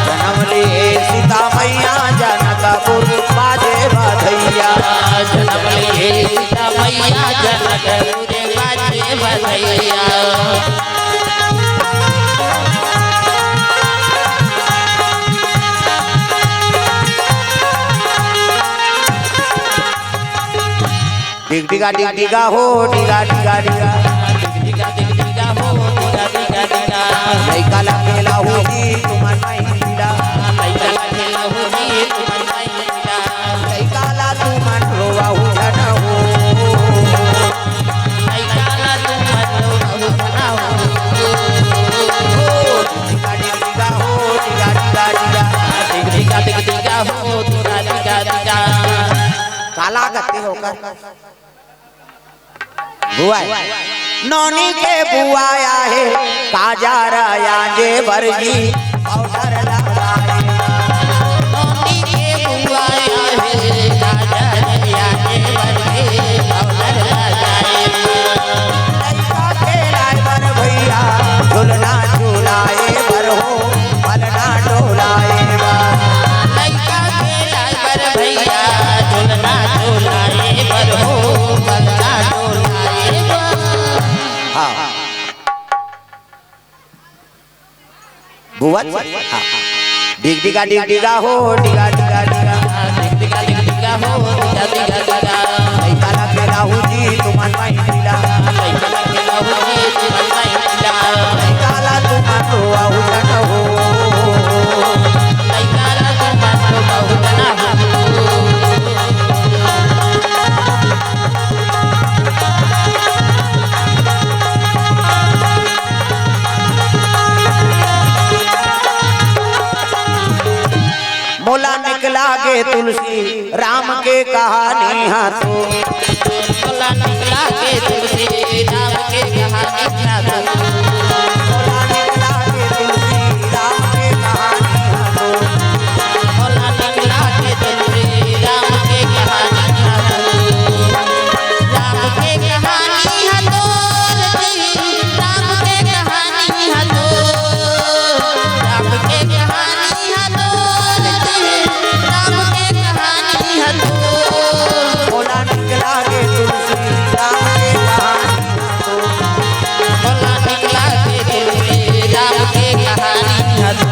जनम लिए सीता मैया जनकपुर बाजे बधैया। जनम लिए सीता मैया जनकपुर बाजे बधैया। डिग डिगा डिग डिगा हो, डिगा डिगा डिगा। लइका ला खेलाहू जी तुमन मइला। लइका ला तुमन रोवाहू झन हो। हो, डिगा डिगा हो, डिगा डिगा डिगा। काला गति होकर बुआ हे। नोनी के बुआ हे, काजर आंजे बर जी, पाउडर लगाए। नोनी के बुआ हे, काजर आंजे बर जी, पाउडर लगाए। लइका खेलाए बर भैया, झुलना झुलाए बर हो, पलना डोलाए बर। लइका खेलाए बर भैया, झुलना झुलाए बर हो, पलना डोलाए बर। हाँ। बुआ जी? हाँ। डिग डिगा, डिग डिगा हो, डिगा, डिगा, डिगा। डिग डिगा, डिग डिगा हो, डिगा, डिगा, डिगा। लइका ला खेलाहू जी, तुमन माई पीला। लइका ला खेलाहू जी, तुमन माई पीला। लइका ला तुमन रोवाहू झन हो। लइका ला तुमन रोवाहू झन हो। मोला निकला गे तुलसी राम के कहानी हा तो। मोला निकला गे तुलसी राम के कहानी हा तो। मोला निकला गे तुलसी राम के कहानी हा तो। मोला निकला गे तुलसी राम के कहानी हा तो। राम के कहानी हा तो। राम के कहानी हा तो, राम के कहानी हा तो, राम के कहानी हा तो। मोला निकला गे तुलसी राम के कहानी हा तो। मोला निकला गे तुलसी राम के कहानी हा तो।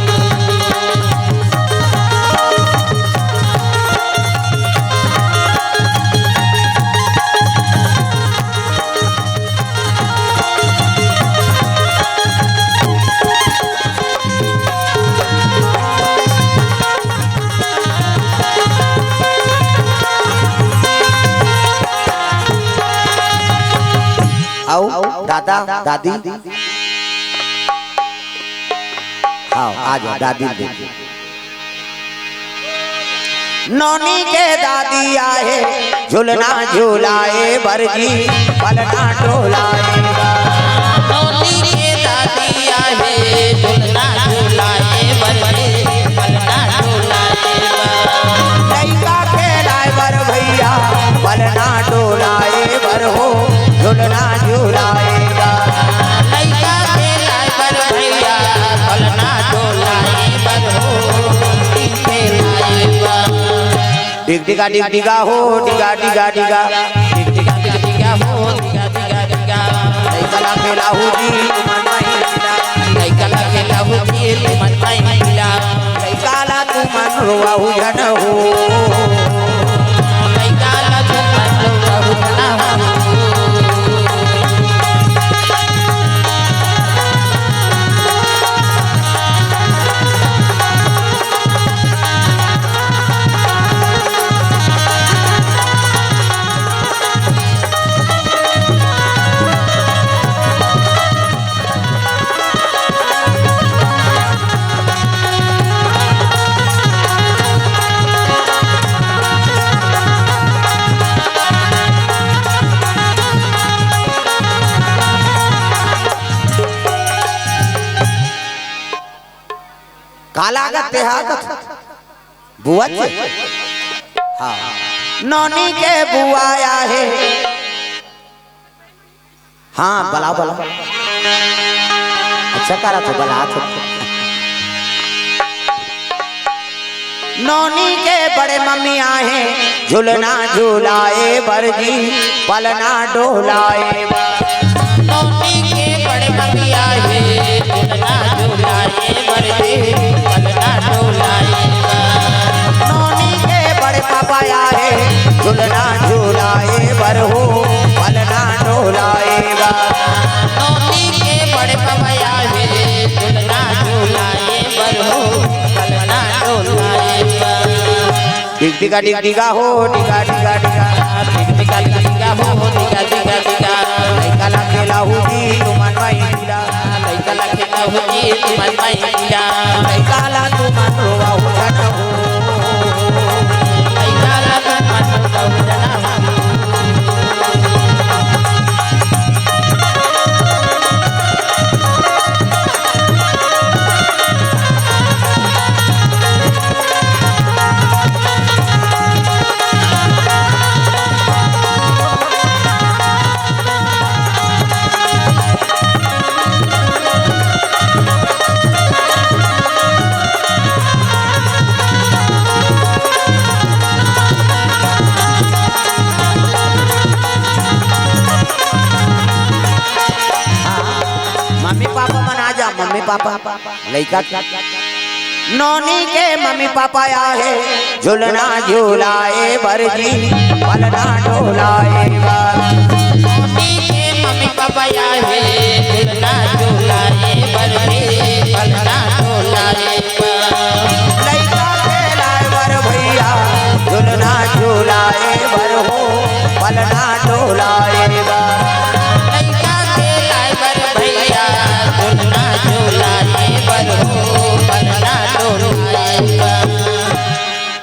अउ दादा, दादी? हाँ, आ जाओ, दादी दे। नोनी के दादी आहे, झुलना झुलाए बर जी, पलना डोलाए बर। नोनी के दादी आहे, झुलना झुलाए बर जी, पलना डोलाए बर। लइका खेलाए बर भैया, पलना डोलाए बर हो, झुलना झुलाए बर। लइका खेलाए बर भैया, पलना डोलाए बर हो, खेलाए बर। डिग डिगा, डिग डिगा हो, डिगा, डिगा, डिगा। डिग डिगा, डिग डिगा हो, डिगा, डिगा, डिगा। लइका ला खेलाहू जी, तुमन माई पीला। लइका ला खेलाहू जी, तुमन माई पीला। लइका ला तुमन रोवाहू झन हो। लइका ला तुमन रोवाहू झन हो। का लागत ते हा? बुआ जी? हाँ। नोनी के बुआ आहे। हाँ, बलाओ, बलाओ। अच्छा करा तो बला तो। नोनी के बड़े मम्मी आहे, झुलना झुलाए बर जी, पलना डोलाए बर। नोनी के बड़े मम्मी आहे, झुलना झुलाए बर जी, पलना डोलाए बर। नोनी के बड़े पापा आहे, झुलना झुलाए बर हो, पलना डोलाए बर। नोनी के बड़े पापा आहे, झुलना झुलाए बर हो, पलना डोलाए बर। डिग डिगा, डिग डिगा हो, डिगा, डिगा, डिगा। डिग डिगा, डिग डिगा हो, डिगा, डिगा, डिगा। लइका ला खेलाहू जी, तुमन माई पीला। लइका ला खेलाहू जी, तुमन माई पीला। लइका ला तुमन रोवाहू झन हो। लइका ला तुमन रोवाहू झन पापा, लइका के, नोनी के मम्मी पापा आहे, झुलना झुलाए बर जी, पलना डोलाए बर। नोनी के मम्मी पापा आहे, झुलना झुलाए बर जी, पलना डोलाए बर। लइका खेलाए बर भैया, झुलना झुलाए बर हो, पलना डोलाए बर। लइका खेलाए बर भैया, झुलना झुलाए बर हो, पलना डोलाए बर।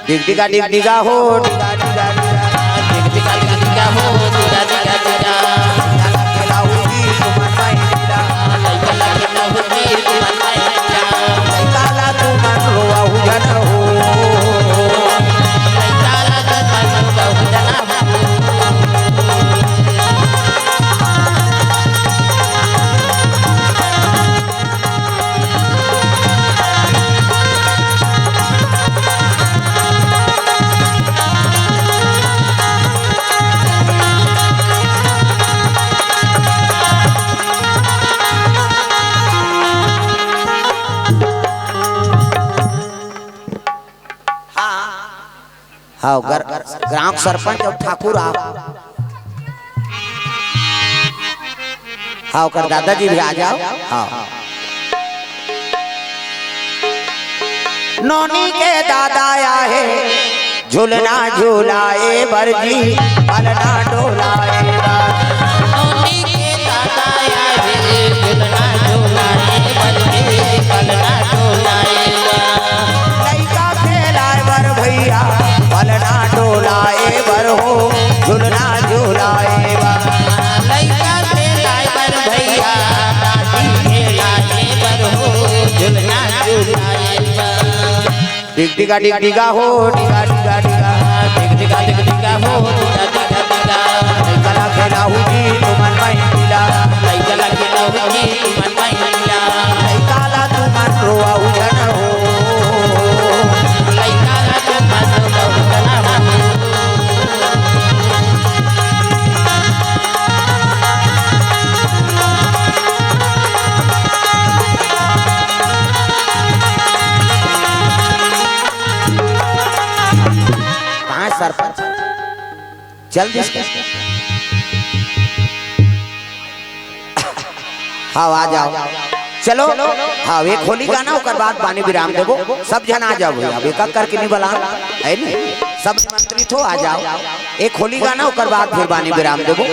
डिग डिगा डिग डिगा हो, डिगा डिगा डिगा। डिग डिगा डिग डिगा हो, डिगा डिगा डिगा। लइका ला खेलाहू जी तुमन माई लीला। लइका ला खेलाहू जी तुमन माई लीला। लइका ला तुमन रोवाहू झन हो। लइका ला तुमन रोवाहू झन हो। हाँ। हाँ, गर-, ग्राम सरपंच अउ ठाकुर आप। हाँ, ओकर दादाजी भी आ जाव। हाँ। नोनी के दादा आहे, झुलना झुलाए बर जी, पलना डोलाए बर। नोनी के दादा आहे, झुलना झुलाए बर जी, पलना डोलाए बर। लइका खेलाए बर भैया, पलना डोलाए बर हो, झुलना झुलाए बर। लइका खेलाए बर भैया, दादी खेलाए बर हो, झुलना झुलाए बर। डिग डिगा डिग डिगा हो, डिगा डिगा डिगा। डिग डिगा डिग डिगा हो, डिगा डिगा डिगा। लइका ला खेलाहू जी तुमन माई लीला। लइका ला खेलाहू जी तुमन माई लीला। लइका ला तुमन रोवाहू झन हो। लइका ला तुमन रोवाहू झन हो। कहाँ सरपंच? चल दिस। हाँ, आ जाव। चलो, हाँ, एक होली गाना, ओकर बाद बानी विराम देबो। सब झन आ जाव भैया, अब एक एक करके नहीं बला, है नी? सब निमंत्रित हो, आ जाव। एक होली गाना, ओकर बाद फिर बानी विराम देबो।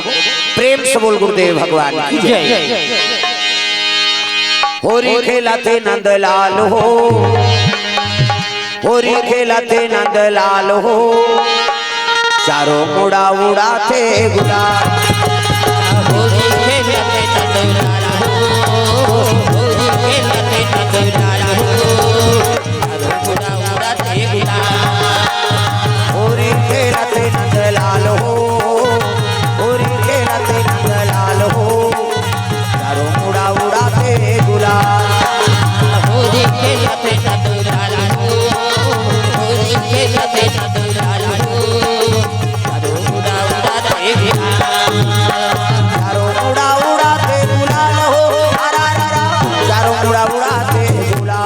प्रेम से बोल गुरुदेव भगवान की जय। होरी खेलत हे नंदलाल हो, होरी खेलत हे नंदलाल हो, चारों मुड़ा उड़ाथे गुलाल। होरी खेलत हे नंदलाल हो, होरी खेलत हे नंदलाल हो, चारों मुड़ा उड़ाथे गुलाल। होरी खेलत हे नंदलाल हो, होरी खेलत हे नंदलाल हो, चारों मुड़ा उड़ाथे गुलाल। होरी खेलत हे नंदलाल हो, होरी खेलत हे नंदलाल हो, चारों मुड़ा उड़ाथे गुलाल। चारों मुड़ा उड़ाथे गुलाल हो, अरा, अरा, अरा, चारों मुड़ा उड़ाथे गुलाल।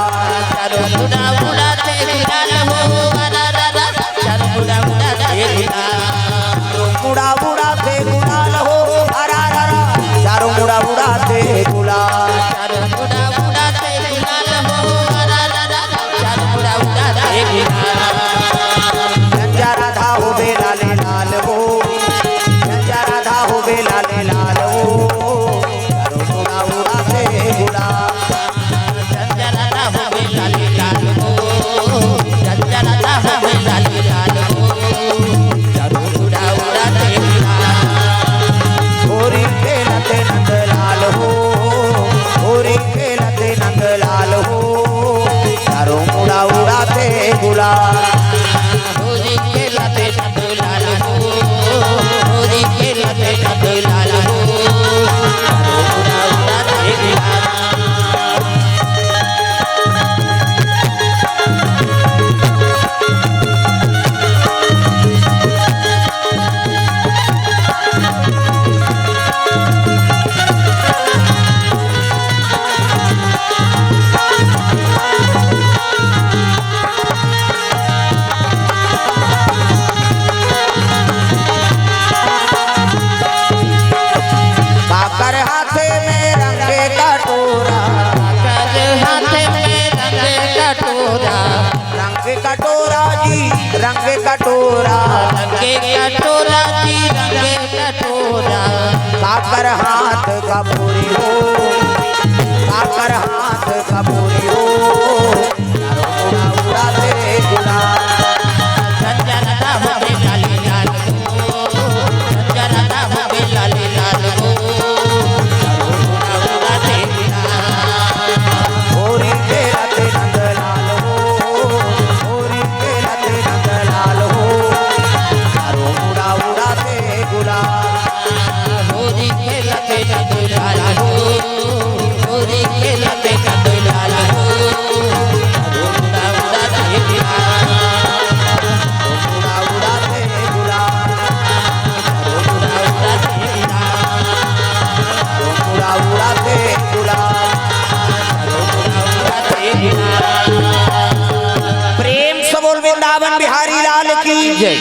कटोरा, रंगे कटोरा जी, रंगे कटोरा। काकर हाथ का पूरी हो, काकर हाथ का पूरी हो। चारों ओरा उड़ाते गुलाल। जरा राम के लाली लाल हो, जरा राम के लाली लाल हो। चारों ओरा उड़ाते गुलाल। होरी खेलत नंदलाल हो, होरी खेलत नंदलाल हो। चारों ओरा उड़ाते गुलाल। होरी खेलत नंदलाल हो, होरी खेलत नंदलाल हो। चारों ओरा उड़ाते गुलाल। चारों ओरा उड़ाते गुलाल। प्रेम से बोल वृंदावन बिहारी लाल की जय।